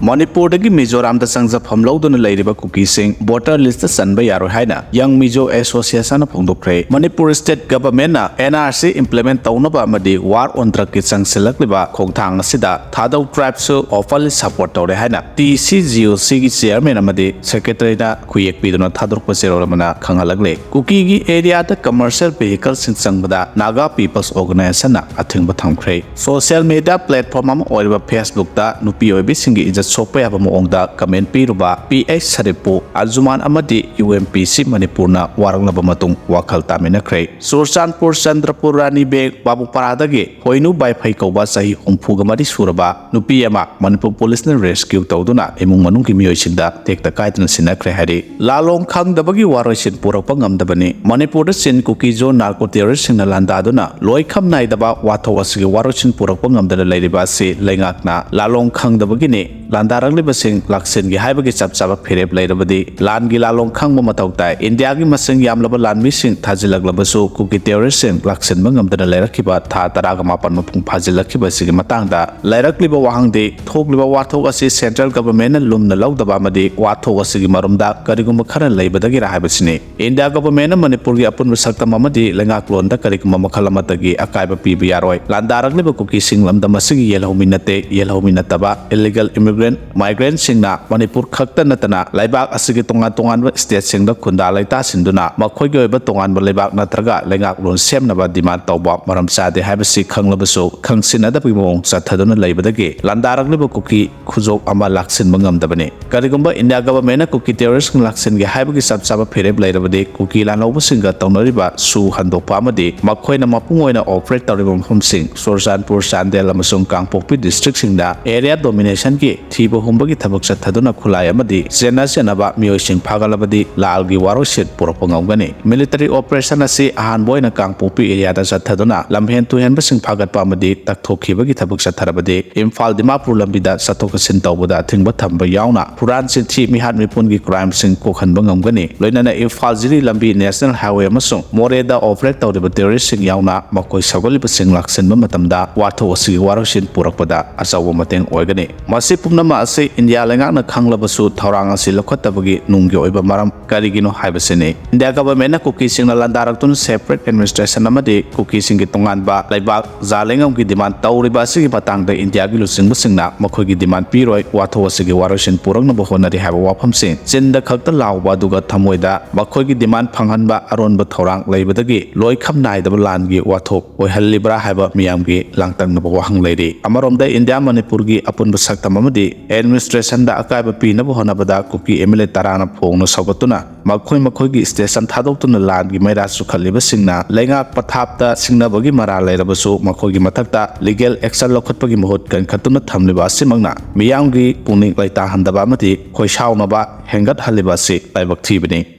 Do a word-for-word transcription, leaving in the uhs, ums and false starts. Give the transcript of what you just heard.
ꯃꯅꯤꯄꯨꯔꯗꯒꯤ ꯃꯤꯖꯣꯔꯥꯝꯗ ꯆꯪꯖꯐꯝ ꯂꯧꯗꯨꯅ ꯂꯩꯔꯤꯕ ꯀꯨꯀꯤꯁꯤꯡ ꯚꯣꯇꯔ ꯂꯤꯁꯇ ꯆꯟꯕ ꯌꯥꯔꯣꯏ ꯍꯥꯏꯅ ꯌꯪ ꯃꯤꯖꯣ ꯑꯦꯁꯣꯁꯤꯌꯦꯁꯟꯅ ꯐꯣꯡꯗꯣꯛꯈ꯭ꯔꯦ꯫ ꯃꯅꯤꯄꯨꯔ ꯁ꯭ꯇꯦꯠ ꯒꯚꯔꯟꯃꯦꯟꯠꯅ ꯑꯦꯟ ꯑꯥꯔ ꯁꯤ ꯏꯝꯄ꯭ꯂꯤꯃꯦꯟꯠ ꯇꯧꯅꯕ ꯑꯃꯗꯤ ꯋꯥꯔ ꯑꯣꯟ ꯗ꯭ꯔꯒꯀꯤ ꯆꯪꯁꯤꯜꯂꯛꯂꯤꯕ ꯈꯣꯡꯊꯥꯡ ꯑꯁꯤꯗ ꯊꯥꯗꯧ ꯇ꯭ꯔꯥꯏꯕꯁꯨ ꯑꯣꯄꯟꯂꯤ ꯁꯄꯣꯔꯠ ꯇꯧꯔꯦ ꯍꯥꯏꯅ ꯇꯤ ꯁꯤ ꯖꯤ ꯑꯣ ꯁꯤꯒꯤ ꯆꯤꯌꯔꯃꯦꯟ ꯑꯃꯗꯤ ꯁꯦꯀ꯭ꯔꯦꯇꯔꯤꯅ ꯈꯨꯌꯦꯛ ꯄꯤꯗꯨꯅ ꯊꯥꯗꯣꯔꯛꯄ ꯆꯦꯔꯣꯜ ꯑꯃꯅ ꯈꯪꯍꯜꯂꯛꯂꯦ꯫ ꯀꯨꯀꯤꯒꯤ ꯑꯦꯔꯤꯌꯥꯗ ꯀꯃꯔꯁꯤꯌꯦꯜ ꯚꯦꯍꯤꯀꯜꯁꯤꯡ ꯆꯪꯕꯗ ꯅꯥꯒꯥ ꯄꯤꯄꯜꯁ ꯑꯣꯔꯒꯅꯥꯏꯖꯦꯁꯟꯅ ꯑꯊꯤꯡꯕ ꯊꯝꯈ꯭ꯔꯦ꯫ ꯁꯣꯁꯤꯌꯦꯜ ꯃꯤꯗꯤꯌꯥ ꯄ꯭ꯂꯦꯠꯐꯣꯔꯝ ꯑꯃ ꯑꯣꯏꯔꯤꯕ ꯐꯦꯁꯕꯨꯛꯇ ꯅꯨꯄꯤ ꯑꯣꯏꯕꯤꯁꯤꯡꯒꯤ ꯏꯖꯠ ꯁꯣꯛꯄ ꯌꯥꯕ ꯃꯑꯣꯡꯗ ꯀꯃꯦꯟ ꯄꯤꯔꯨꯕ ꯄꯤ ꯑꯩꯆ ꯁꯔꯤꯞꯄꯨ, ꯑꯟꯖꯨꯃꯥꯟ ꯑꯃꯗꯤ ꯌꯨ ꯑꯦꯝ ꯄꯤ ꯁꯤ ꯃꯅꯤꯄꯨꯔꯅ ꯋꯥꯔꯛꯂꯕ ꯃꯇꯨꯡ ꯋꯥꯈꯜ ꯇꯥꯃꯤꯟꯅꯈ꯭ꯔꯦ꯫ ꯆꯨꯔꯆꯥꯟꯄꯨꯔ ꯆꯟꯗ꯭ꯔꯄꯨꯔ ꯔꯥꯅꯤ ꯕꯦꯒ ꯕꯥꯕꯨꯄꯥꯔꯥꯗꯒꯤ ꯍꯣꯏꯅꯨ ꯕꯥꯏꯐꯩ ꯀꯧꯕ ꯆꯍꯤ ꯍꯨꯝꯐꯨꯒ ꯃꯔꯤ ꯁꯨꯔꯕ ꯅꯨꯄꯤ ꯑꯃ ꯃꯅꯤꯄꯨꯔ ꯄꯨꯂꯤꯁꯅ ꯔꯦꯁꯀ꯭ꯌꯨ ꯇꯧꯗꯨꯅ ꯏꯃꯨꯡ ꯃꯅꯨꯡꯒꯤ ꯃꯤꯑꯣꯏꯁꯤꯡꯗ ꯇꯦꯛꯇ ꯀꯥꯏꯗꯅ ꯁꯤꯟꯅꯈ꯭ꯔꯦ ꯍꯥꯏꯔꯤ꯫ ꯂꯥꯂꯣꯡ ꯈꯪꯗꯕꯒꯤ ꯋꯥꯔꯣꯏꯁꯤꯟ ꯄꯨꯔꯛꯄ ꯉꯝꯗꯕꯅꯤ꯫ ꯃꯅꯤꯄꯨꯔꯗ ꯆꯤꯟ ꯀꯨꯀꯤ ꯖꯣ ꯅꯥꯔꯀꯣ ꯇꯦꯔꯣꯔꯤꯁꯁꯤꯡꯅ ꯂꯥꯟꯗꯥꯗꯨꯅ ꯂꯣꯏꯈꯝ ꯅꯥꯏꯗꯕ ꯋꯥꯊꯣꯛ ꯑꯁꯤꯒꯤ ꯋꯥꯔꯣꯏꯁꯤꯟ ꯄꯨꯔꯛꯄ ꯉꯝꯗꯅ ꯂꯩꯔꯤꯕ ꯑꯁꯤ ꯂꯩꯉꯥꯛꯅ ꯂꯥꯂꯣꯡ ꯈꯪꯗꯕꯒꯤꯅꯤ꯫ ꯂꯥꯟꯗꯥꯔꯛꯂꯤꯕꯁꯤꯡ ꯂꯥꯛꯁꯤꯟꯒꯦ ꯍꯥꯏꯕꯒꯤ ꯆꯞ ꯆꯥꯕ ꯐꯤꯔꯦꯞ ꯂꯩꯔꯕꯗꯤ ꯂꯥꯟꯒꯤ ꯂꯥꯂꯣꯡ ꯈꯪꯕ ꯃꯊꯧ ꯇꯥꯏ꯫ ꯏꯟꯗꯤꯌꯥꯒꯤ ꯃꯁꯤꯡ ꯌꯥꯝꯂꯕ ꯂꯥꯟꯃꯤꯁꯤꯡ ꯊꯥꯖꯤꯜꯂꯛꯂꯕꯁꯨ ꯀꯨꯀꯤ ꯇꯦꯔꯣꯔꯤꯁꯁꯤꯡ ꯂꯥꯛꯁꯤꯟꯕ ꯉꯝꯗꯅ ꯂꯩꯔꯛꯈꯤꯕ ꯊꯥ ꯇꯔꯥꯒ ꯃꯥꯄꯟ ꯃꯄꯨꯡ ꯐꯥꯖꯤꯜꯂꯛꯈꯤꯕ ꯑꯁꯤꯒꯤ ꯃꯇꯥꯡꯗ ꯂꯩꯔꯛꯂꯤꯕ ꯋꯥꯍꯪꯗꯤ ꯊꯣꯛꯂꯤꯕ ꯋꯥꯊꯣꯛ ꯑꯁꯤ ꯁꯦꯟꯇ꯭ꯔꯦꯜ ꯒꯚꯔꯟꯃꯦꯟꯠꯅ ꯂꯨꯝꯅ ꯂꯧꯗꯕ ꯑꯃꯗꯤ ꯋꯥꯊꯣꯛ ꯑꯁꯤꯒꯤ ꯃꯔꯨꯝꯗ ꯀꯔꯤꯒꯨꯝꯕ ꯈꯔ ꯂꯩꯕꯗꯒꯤꯔ ꯍꯥꯏꯕꯁꯤꯅꯤ꯫ ꯏꯟꯗꯤꯌꯥ ꯒꯚꯔꯟꯃꯦꯟꯠꯅ ꯃꯅꯤꯄꯨꯔꯒꯤ ꯑꯄꯨꯟꯕ ꯁꯛꯇꯝ ꯑꯃꯗꯤ ꯂꯩꯉꯥꯛꯂꯣꯟꯗ ꯀꯔꯤꯒꯨꯝꯕ ꯃꯈꯜ ꯑꯃꯠꯇꯒꯤ ꯑꯀꯥꯏꯕ ꯄꯤꯕ ꯌꯥꯔꯣꯏ꯫ ꯂꯥꯟꯗꯥꯔꯛꯂꯤꯕ ꯀꯨꯀꯤꯁꯤꯡ ꯂꯝꯗꯝ ꯑꯁꯤꯒꯤ ꯌꯦꯜꯍꯧꯃꯤ ꯅꯠꯇꯦ, ꯌꯦꯜꯍꯧꯃꯤ ꯅꯠꯇꯕ ꯏꯂꯤꯒꯦꯜ ꯏꯃꯤꯒ꯭ꯔꯦꯟꯠ, ꯃꯥꯏꯒ꯭ꯔꯦꯟꯠꯁꯤꯡꯅ ꯃꯅꯤꯄꯨꯔ ꯈꯛꯇ ꯅꯠꯇꯅ ꯂꯩꯕꯥꯛ ꯑꯁꯤꯒꯤ ꯇꯣꯉꯥꯟ ꯇꯣꯉꯥꯟꯕ ꯁ꯭ꯇꯦꯠꯁꯤꯡꯗ ꯈꯨꯟꯗꯥ ꯂꯩꯇꯥꯁꯤꯟꯗꯨꯅ ꯃꯈꯣꯏꯒꯤ ꯑꯣꯏꯕ ꯇꯣꯉꯥꯟꯕ ꯂꯩꯕꯥꯛ ꯅꯠꯇ꯭ꯔꯒ ꯂꯩꯉꯥꯛꯂꯣꯟ ꯁꯦꯝꯅꯕ ꯗꯤꯃꯥꯟꯗ ꯇꯧꯕ ꯃꯔꯝ ꯆꯥꯗꯦ ꯍꯥꯏꯕꯁꯤ ꯈꯪꯂꯕꯁꯨ ꯈꯪꯁꯤꯟꯅꯗꯕꯒꯤ ꯃꯑꯣꯡ ꯆꯠꯊꯗꯨꯅ ꯂꯩꯕꯗꯒꯤ ꯂꯥꯟꯗꯥꯔꯛꯂꯤꯕ ꯀꯨꯀꯤ ꯈꯨꯖꯣꯞ ꯑꯃ ꯂꯥꯛꯁꯤꯟꯕ ꯉꯝꯗꯕꯅꯤ꯫ ꯀꯔꯤꯒꯨꯝꯕ ꯏꯟꯗꯤꯌꯥ ꯒꯚꯔꯟꯃꯦꯟꯠꯅ ꯀꯨꯀꯤ ꯇꯦꯔꯣꯔꯤꯁꯠꯁꯤꯡ ꯂꯥꯛꯁꯤꯟꯒꯦ ꯍꯥꯏꯕꯒꯤ ꯆꯞ ꯆꯥꯕ ꯐꯤꯔꯦꯞ ꯂꯩꯔꯕꯗꯤ ꯀꯨꯀꯤ ꯂꯥꯟꯂꯧꯕꯁꯤꯡꯒ ꯇꯧꯅꯔꯤꯕ ꯁꯨ ꯍꯟꯗꯣꯛꯄ ꯑꯃꯗꯤ ꯃꯈꯣꯏꯅ ꯃꯄꯨꯡ ꯑꯣꯏꯅ ꯑꯣꯄꯔꯦꯠ ꯇꯧꯔꯤꯕ ꯃꯐꯝꯁꯤꯡ ꯆꯨꯔꯆꯥꯟꯄꯨꯔ, ꯆꯥꯟꯗꯦꯜ ꯑꯃꯁꯨꯡ ꯀꯥꯡꯄꯣꯛꯄꯤ ꯗꯤꯁꯇ꯭ꯔꯤꯛꯁꯤꯡꯗ ꯑꯦꯔꯤꯌꯥ ꯗꯣꯃꯤꯅꯦꯁꯟꯒꯤ ꯊꯤꯕ ꯍꯨꯝꯕꯒꯤ ꯊꯕꯛ ꯆꯠꯊꯗꯨꯅ ꯈꯨꯠꯂꯥꯏ ꯑꯃꯗꯤ ꯆꯦꯟꯅ ꯆꯦꯟꯅꯕ ꯃꯤꯑꯣꯏꯁꯤꯡ ꯐꯥꯒꯠꯂꯕꯗꯤ ꯂꯥꯜꯒꯤ ꯋꯥꯔꯣꯏꯁꯤꯟ ꯄꯨꯔꯛꯄ ꯉꯝꯒꯅꯤ꯫ ꯃꯤꯂꯤꯇꯔꯤ ꯑꯣꯄꯔꯦꯁꯟ ꯑꯁꯤ ꯑꯍꯥꯟꯕ ꯑꯣꯏꯅ ꯀꯥꯡꯄꯣꯛꯄꯤ ꯑꯦꯔꯤꯌꯥꯗ ꯆꯠꯊꯗꯨꯅ ꯂꯝꯍꯦꯟ ꯇꯨꯍꯦꯟꯕꯁꯤꯡ ꯐꯥꯒꯠꯄ ꯑꯃꯗꯤ ꯇꯛꯊꯣꯛꯈꯤꯕꯒꯤ ꯊꯕꯛ ꯆꯠꯊꯔꯕꯗꯤ ꯏꯝꯐꯥꯜ ꯗꯤꯃꯥꯄꯨꯔ ꯂꯝꯕꯤꯗ ꯆꯠꯊꯣꯛ ꯆꯠꯁꯤꯟ ꯇꯧꯕꯗ ꯑꯊꯤꯡꯕ ꯊꯝꯕ ꯌꯥꯎꯅ ꯍꯨꯔꯥꯟ ꯆꯤꯟꯊꯤ ꯃꯤꯍꯥꯠ ꯃꯤꯄꯨꯟꯒꯤ ꯀ꯭ꯔꯥꯏꯝꯁꯤꯡ ꯀꯣꯛꯍꯟꯕ ꯉꯝꯒꯅꯤ꯫ ꯂꯣꯏꯅꯅ ꯏꯝꯐꯥꯜ ꯖꯤꯔꯤ ꯂꯝꯕꯤ ꯅꯦꯁꯅꯦꯜ ꯍꯥꯏꯋꯦ ꯑꯃꯁꯨꯡ ꯃꯣꯔꯦꯗ ꯑꯣꯄꯔꯦꯠ ꯇꯧꯔꯤꯕ ꯇꯦꯔꯣꯔꯤꯁꯁꯤꯡ ꯌꯥꯎꯅ ꯃꯈꯣꯏ ꯁꯧꯒꯠꯂꯤꯕꯁꯤꯡ ꯂꯥꯛꯁꯤꯟꯕ ꯃꯇꯝꯗ ꯋꯥꯊꯣꯛ ꯑꯁꯤꯒꯤ ꯋꯥꯔꯣꯏꯁꯤꯟ ꯄꯨꯔꯛꯄꯗ ꯑꯆꯧꯕ ꯃꯇꯦꯡ ꯑꯣꯏꯒꯅꯤ꯫ ꯃꯁꯤ ꯄꯨꯝꯅꯃꯛ ꯑꯁꯤ ꯏꯟꯗꯤꯌꯥ ꯂꯩꯉꯥꯛꯅ ꯈꯪꯂꯕꯁꯨ ꯊꯧꯔꯥꯡ ꯑꯁꯤ ꯂꯧꯈꯠꯇꯕꯒꯤ ꯅꯨꯡꯒꯤ ꯑꯣꯏꯕ ꯃꯔꯝ ꯀꯔꯤꯒꯤꯅꯣ ꯍꯥꯏꯕꯁꯤꯅꯤ꯫ ꯏꯟꯗꯤꯌꯥ ꯒꯚꯔꯟꯃꯦꯟꯠꯅ ꯀꯨꯀꯤꯁꯤꯡꯅ ꯂꯥꯟꯗꯥꯔꯛꯇꯨꯅ separate administration ꯑꯃꯗꯤ ꯀꯨꯀꯤꯁꯤꯡꯒꯤ ꯇꯣꯉꯥꯟꯕ ꯂꯩꯕꯥꯛ ꯖꯥ ꯂꯩꯉꯝꯒꯤ ꯗꯤꯃꯥꯟ ꯇꯧꯔꯤꯕ ꯑꯁꯤꯒꯤ ꯃꯇꯥꯡꯗ ꯏꯟꯗꯤꯌꯥꯒꯤ ꯂꯨꯆꯤꯡꯕꯁꯤꯡꯅ ꯃꯈꯣꯏꯒꯤ ꯗꯤꯃꯥꯟ ꯄꯤꯔꯣꯏ, ꯋꯥꯊꯣꯛ ꯑꯁꯤꯒꯤ ꯋꯥꯔꯣꯏꯁꯤꯟ ꯄꯨꯔꯛꯅꯕ ꯍꯣꯠꯅꯔꯤ ꯍꯥꯏꯕ ꯋꯥꯐꯝꯁꯤ ꯆꯤꯟꯗ ꯈꯛꯇ ꯂꯥꯎꯕ ꯑꯗꯨꯒ ꯊꯃꯣꯏꯗ ꯃꯈꯣꯏꯒꯤ ꯗꯤꯃꯥꯟ ꯐꯪꯍꯟꯕ ꯑꯔꯣꯟꯕ ꯊꯧꯔꯥꯡ ꯂꯩꯕꯗꯒꯤ ꯂꯣꯏꯈꯝ ꯅꯥꯏꯗꯕ ꯂꯥꯟꯒꯤ ꯋꯥꯊꯣꯛ ꯑꯣꯏꯍꯜꯂꯤꯕ꯭ꯔꯥ ꯍꯥꯏꯕ ꯃꯤꯌꯥꯝꯒꯤ ꯂꯥꯡꯇꯛꯅꯕ ꯋꯥꯍꯪ ꯂꯩꯔꯤ꯫ ꯑꯃꯔꯣꯝꯗ ꯏꯟꯗꯤꯌꯥ ꯃꯅꯤꯄꯨꯔꯒꯤ ꯑꯄꯨꯟꯕ ꯁꯛꯇꯝ ꯑꯃꯗꯤ administration ꯗ ꯑꯀꯥꯏꯕ ꯄꯤꯅꯕ ꯍꯣꯠꯅꯕꯗ ꯀꯨꯀꯤ MLA ꯇꯔꯥꯅ ꯐꯣꯡꯅ ꯁꯧꯒꯠꯇꯨꯅ ꯃꯈꯣꯏ ꯃꯈꯣꯏꯒꯤ station ꯊꯥꯗꯣꯛꯇꯨꯅ ꯂꯥꯟꯒꯤ ꯃꯩꯔꯥ ꯆꯨꯈꯠꯂꯤꯕꯁꯤꯡꯅ ꯂꯩꯉꯥꯛ ꯄꯊꯥꯞꯇ ꯁꯤꯡꯅꯕꯒꯤ ꯃꯔꯥꯜ ꯂꯩꯔꯕꯁꯨ ꯃꯈꯣꯏꯒꯤ ꯃꯊꯛꯇ legal action ꯂꯧꯈꯠꯄꯒꯤ ꯃꯍꯨꯠ ꯀꯟꯈꯠꯇꯨꯅ ꯊꯝꯂꯤꯕ ꯑꯁꯤꯃꯛꯅ ꯃꯤꯌꯥꯝꯒꯤ ꯄꯨꯛꯅꯤꯡ ꯂꯩꯇꯥꯍꯟꯗꯕ ꯑꯃꯗꯤ ꯈꯣꯏꯁꯥꯎꯅꯕ ꯍꯦꯟꯒꯠꯍꯜꯂꯤꯕ ꯑꯁꯤ ꯂꯥꯏꯕꯛ ꯊꯤꯕꯅꯤ꯫